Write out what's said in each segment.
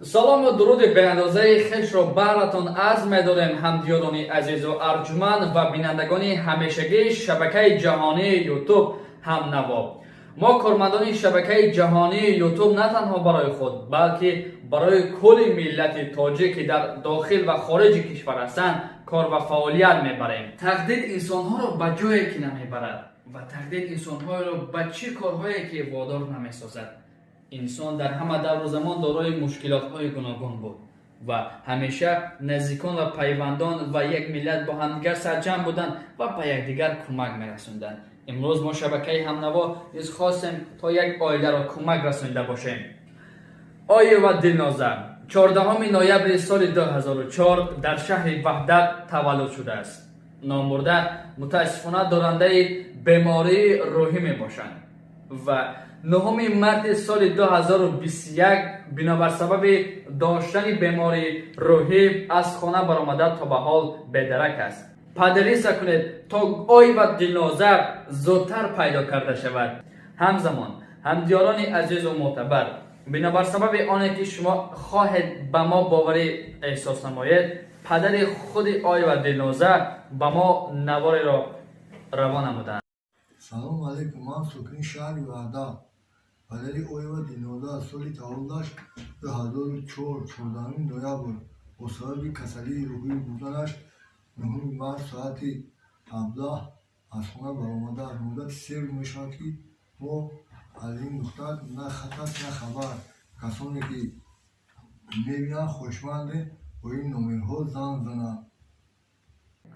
Салому дуруди беандозаи хешро баҳратон арз медорем, ҳамдиёрони азизу арҷуманд ва бинандагони ҳамешагии шабакаи ҷаҳонии Ютуб Ҳамнаво. Мо кормандони шабакаи ҷаҳонии Ютуб на танҳо барои худ, балки барои кулли миллати тоҷик, ки дар дохил ва хориҷи кишвар ҳастанд, кор ва фаъолият мебарем. Тақдир инсонҳоро ба ҷое ки намебарад ва тақдир инсонҳоеро ба чӣ корҳое ки водор намесозад. Инсон дар ҳама давру замон дорои мушкилотҳои гуногун буд ва ҳамеша наздикон ва пайвандон ва як миллат бо ҳамдигар сарҷамъ буданд ва ба якдигар кӯмак мерасонданд. Имрӯз мо шабакаи Ҳамнаво низ хостем то як оиларо кӯмак расонида бошем. Оева Дилноза 14 ноябри соли 2004 дар шаҳри Ваҳдат таваллуд шудааст. Номбурда мутаассифона дорандаи бемории рӯҳӣ мебошанд ва 9 марти соли 2021 бинобар сабаби доштани бемории рӯҳӣ аз хона баромада то ба ҳол бедарак аст. Поделиться кунед, то Оева Дилноза зудтар пайдо карда шавад. Ҳамзамон, ҳамдиёрони азизу мӯътабар, бинобар сабаби оне ки шумо хоҳед ба мо боварӣ эҳсос намоед, падари худи Оева Дилноза ба мо навореро равон намуданд. Салому алайкум, ман сокини шаҳри Ваҳдат, падари Оева Дилноза. Соли таваллудаш 2004, 14 ноябр, бо сабаби касалии рӯҳӣ буданаш 9 март соати 17 аз хона баромадааст. Муддати 3 рӯз мешавад, ки мо аз ин духтар на хат аст, на хабар. Касоне ки мебинанд, хоҳишмандем бо ин номерҳо занг зананд.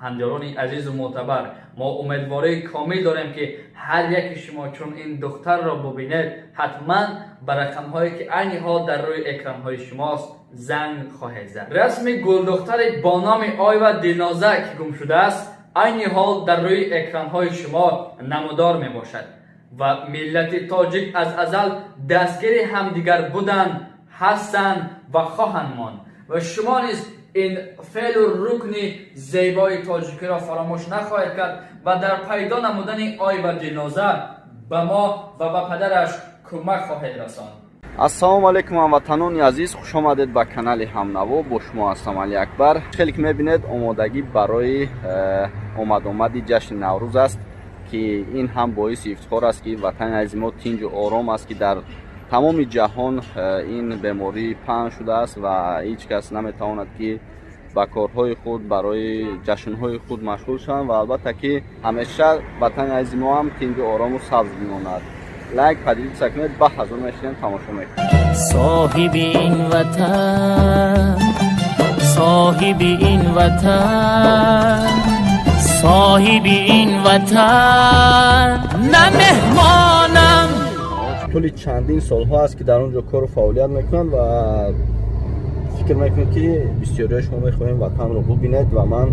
Ҳамдиёрони азизу мӯътабар, мо умедвории комил дорем, ки ҳар яки шумо чун ин духтарро бубинед, ҳатман ба рақамҳое ки айни ҳол дар рӯи экранҳои шумост, занг хоҳед зад. Расми гулдухтаре бо номи Оева Дилноза, ки гум шудааст, айни ҳол дар рӯи экранҳои шумо намудор мебошад. Ва миллати тоҷик аз азал дастгири ҳамдигар буданд, ҳастанд ва хоҳанд монд. Ва шумо низ ин феълу рукни зебои тоҷикиро фаромӯш нахоҳед кард ва дар пайдо намудани Оева Дилноза ба мо ва ба падараш кӯмак хоҳед расонд. Ассалому алайкум, ҳамватанони азиз, хушомадед ба канали Ҳамнаво. Бо шумо ҳастам Али Акбар. Хеле ки мебинед, омодагӣ барои омадомади ҷашни Наврӯз аст, ки ин ҳам боиси ифтихор аст, ки ватани азизи мо тинҷу ором аст, ки дар тамоми ҷаҳон ин беморӣ паҳн шудааст ва ҳеҷ кас наметавонад, ки ба корҳои худ, барои ҷашнҳои худ машғул шаванд. Ва албатта, ки ҳамеша ватани азизи мо ҳам тинҷу орому сабз бимонад. Лайк, поделиться кунед, ба ҳазор мешинем, тамошо мекунем. Соҳиби ин ватан, соҳиби ин ватан, соҳиби ин ватан, на меҳмонам. Тӯли чандин солҳо аст, ки дар он ҷо кору фаъолият мекунанд ва фикр мекунем, ки бисёриҳои шумо мехоҳем ватанро бубинед. Ва ман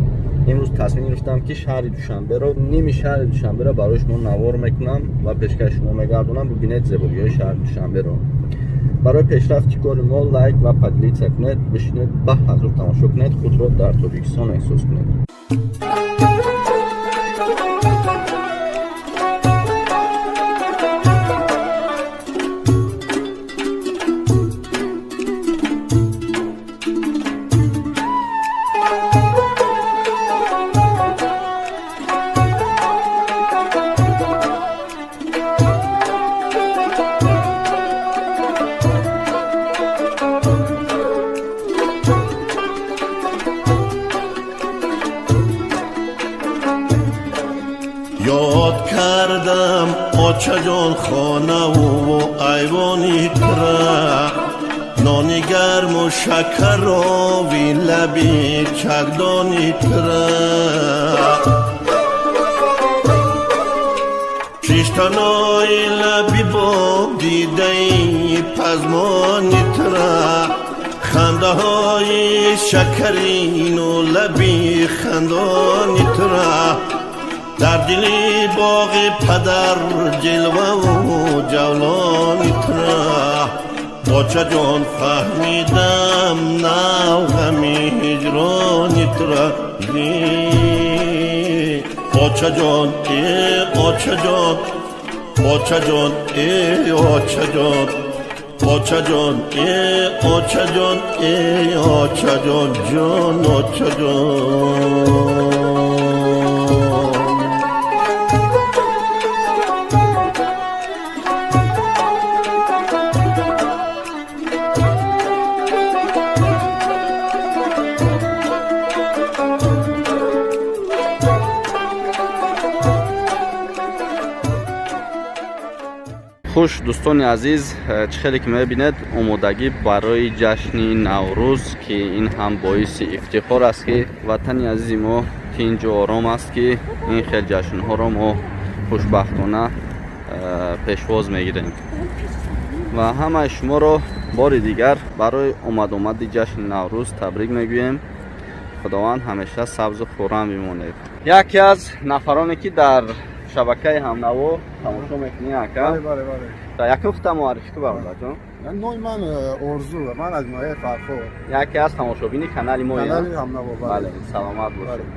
имрӯз тасмим гирифтам, ки шаҳри Душанберо, ними шаҳри Душанберо барои шумо навор мекунам ва пешкаши шумо мегардонам. Бубинед зебогиҳои шаҳри Душанберо. Барои пешрафти кори мо лайк ва поделиться кунед. Бишинед, ба ҳазур тамошо кунед, худро дар Тоҷикистон эҳсос кунед. Ёд кардам, очаҷон, хонаву айвони тура, нони гарму шакарови лаби чагдони тура, шиштанои лаби боб дидаи пазмони тура, хандаҳои шакарину лаби хандони тура, дар дили боғи падар ҷилваву ҷавлони тура. Очаҷон, фаҳмидам нав ғами ҳиҷрони тура. Очаҷон, э очаҷон, очаҷон, э очаҷон. Очаҷон, э очаҷон, э очаҷон, ҷон очаҷон. Хуш, дӯстони азиз, чӣ хеле ки мебинед, омодагӣ барои ҷашни Наврӯз, ки ин ҳам боиси ифтихор аст, ки ватани азизи мо тинҷу ором аст, ки ин хел ҷашнҳоро мо хушбахтона пешвоз мегирем. Ва ҳамаи шуморо бори дигар барои омадомади ҷашни Наврӯз табрик мегӯем. Худованд ҳамеша сабзу хуррам бимонед. Яке аз нафароне, ки дар шабакаи Ҳамнаво тамошо мекунӣ, ака? Бале, бале. Якум хута муаррифӣ ку, бародарҷон. Номи ман Орзу, ман аз ноҳияи Фархор. Яке аз тамошобини канали мо. Канали Ҳамнаво. Бале, саломат бошед.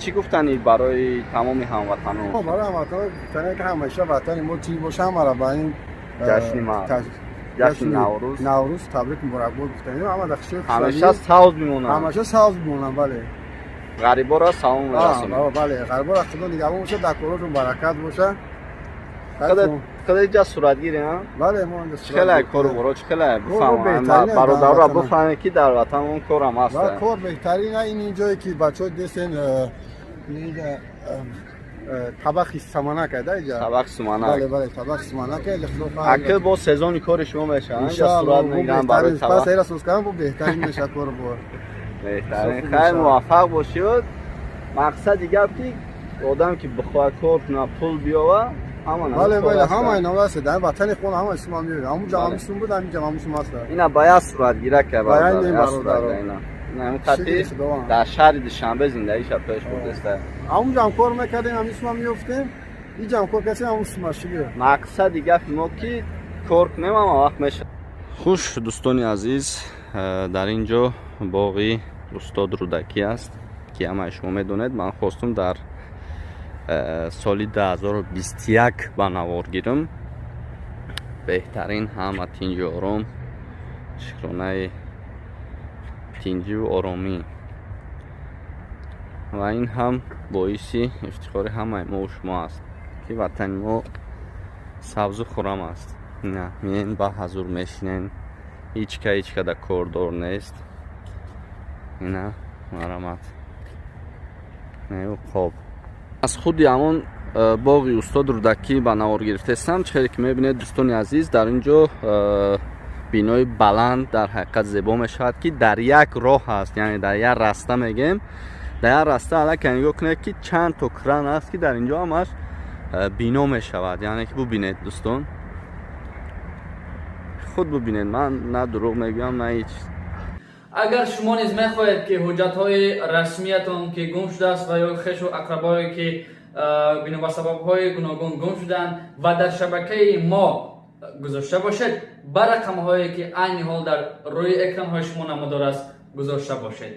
Чӣ гуфтанӣ барои тамоми ҳамватанон? Барои ҳамватанон гуфтанӣ, ки ҳамеша ватани мо тинҷ боша, ҳамаро ба ин ҷашни ҷашни Наврӯз Наврӯз табрик муборакбод гуфтанӣ, ҳама дар хушӣ. Ҳамеша сабз бимонанд. Ҳамеша сабз бимонанд, бале. Ғариборо салом мерасонем. Бале, ғариборо Худо нигаҳбон боша, дар коротон баракат боша. Худа инҷа суратгирӣ? Бале, мо инҷа. Чӣ хеле кору боро, чӣ хеле? Бифаҳмам, бародарро бифаҳмем, ки дар ватанмон корам ҳаст. Кор беҳтарин. Ин ҷое ки бачаҳо дестен, табақи саманак да иҷа. Табақи суманак. Бале, бале, табақи суманак. Ака, бо сезони кори шумо мешавад, инҷа сурат мегирам барои табақ. Пас эра соз кардам, бо беҳтарин мешавад кору бор. Беҳтарин, хайр, муваффақ бошед. Мақсади гап, ки одам ки бихоҳад кор кунад, пул биёва, ҳама. Бале, бале, ҳамаи нав аст дар ватани худ, ҳамаи сума меояд. Ҳамун ҷо ҳамун сум буд, ҳамин ҷо ҳамун сум аст. Ина ба як суратгира ка, бародар, дар шаҳри Душанбе зиндагиша пеш бурдеста. Ҳамун ҷо ҳам кор мекардем, ҳамин сума меёфтем, инҷа ҳам кор кардем, ҳамун сума шуд. Мақсади гапи мо, ки кор кунем, ҳама вақт мешавад. Хуш, дӯстони азиз, дар ин ҷо боғи устод Рӯдакӣ аст, ки ҳамаи шумо медонед. Ман хостум дар соли 2021 ба навор гирам. Беҳтарин, ҳама тинҷу ором, шукронаи тинҷиву оромӣ. Ва ин ҳам боиси ифтихори ҳамаи мову шумо аст, ки ватани мо сабзу хуррам аст. На миен, ба ҳазур мешинен, ҳеҷ ка ҳеҷ када кордор нест. Ина марамат қоб аз худи ҳамон боғи устод Рӯдакӣ ба навор гирифтаистам. Чӣ хеле ки мебинед, дӯстони азиз, дар ин ҷо бинои баланд дар ҳақиқат зебо мешавад, ки дар як роҳ аст, яъне дар як раста мегем, дар як раста. Аллакай нигоҳ кунед, ки чанд то кран аст, ки дар ин ҷо ҳамаш бино мешавад. Яъне ки бубинед, дӯстон, худ бубинед, ман на дурӯғ мегӯям, на ҳеҷ. Агар шумо низ мехоҳед, ки ҳуҷҷатҳои расмиятон, ки гум шудааст, ва ё хешу ақрабое, ки бино ба сабабҳои гуногун гум шуданд, ва дар шабакаи мо гузошта бошед, ба рақамҳое, ки айни ҳол дар рӯи экранҳои шумо намудор аст, гузошта бошед.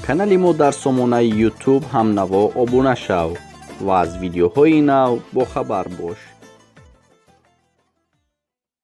Канали мо дар сомонаи Ютуб Ҳамнаво обуна шав ва аз видеоҳои нав бохабар бош.